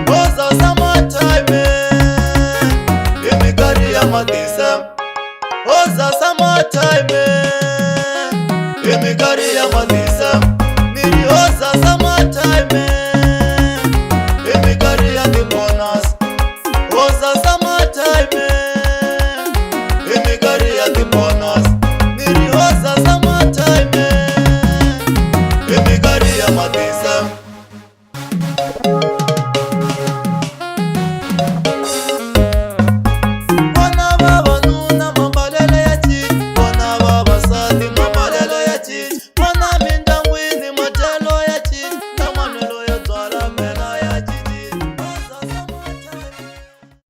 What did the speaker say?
Oza summertime, i minkarhi ya matisa. Oza summertime, i minkarhi ya matisa. Ni ri oza summertime, i minkarhi ya ti-bonus. Oza summertime, i minkarhi ya ti-bonus. Ni ri oza summertime, i minkarhi ya matisa.